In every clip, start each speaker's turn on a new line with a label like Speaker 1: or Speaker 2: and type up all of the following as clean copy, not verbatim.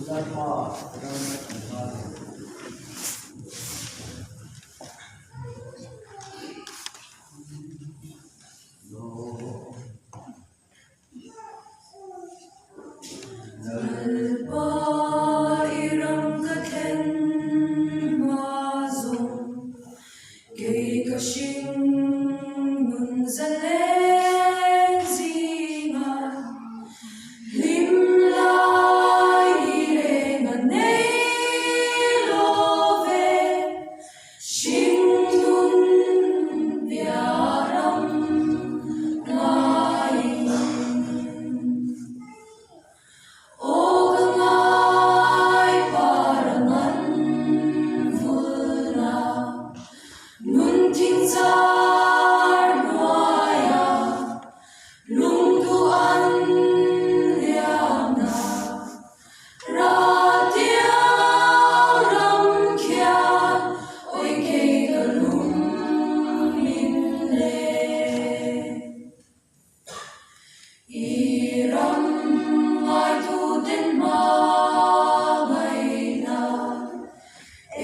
Speaker 1: Lalpa ram an nghal a ni.
Speaker 2: Lalpa i ram ka thlen hma zawng kei ka hring nun zalen zinga hlim lai ni reng a nei lo ve. Hringnun piah ram ngaiin aw ka ngai parang an vulna nun thing zar hnuaia lungduh an liamna. Ratiang ram khian awi kei ka lung min le. I ram ngaitu ten hma ngaihna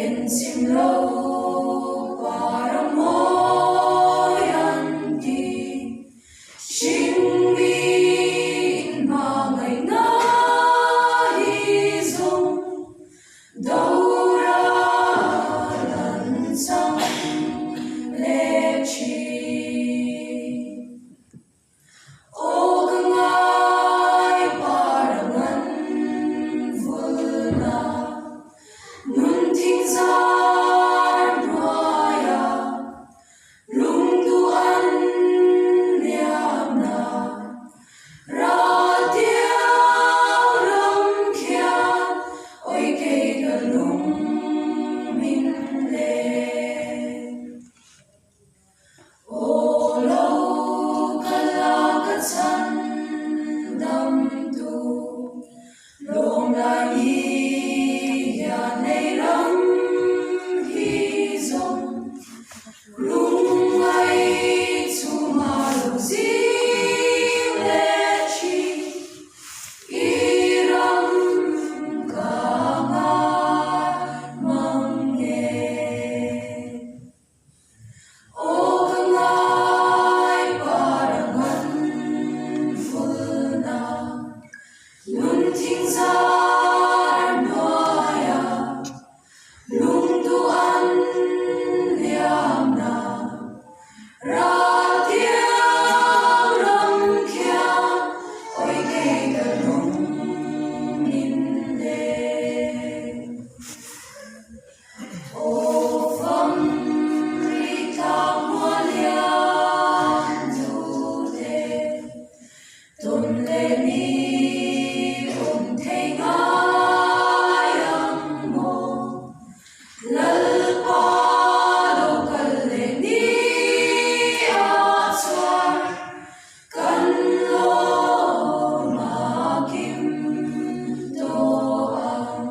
Speaker 2: en chim lo para mawi an ti. Hringmi in hmangaihna hi zawng doral an chang leh thin. Aw ka ngai parang an vulna nun thing zar hnuaia Lungduh an liamna Ratiang ram khian awi kei ka lung min le. Aw lo ka la ka chhan dam tu lawm lai ni hian lei ram hi zawng Lungngai chhuma lo zing leh thin i ram ka ngai mang nge. Aw ka ngai parang an vulna nun thing zar hnuaia Lungduh an liamna Ratiang ram khian awi kei ka lung min le. Aw fam ri tlak hmuah lian tute Tawn leh ni awm thei ngai ang maw? Lalpa lo kal leh ni ah chuan kan lawm a kim tawh ang.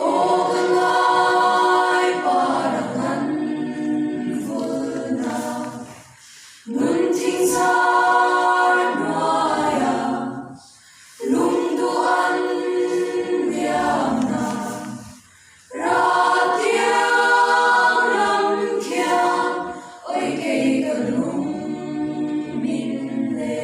Speaker 2: Aw ka ngai parang an vulna Nun thing zar hnuaia lungduh an liamna Ratiang ram khian awi kei ka lung min le.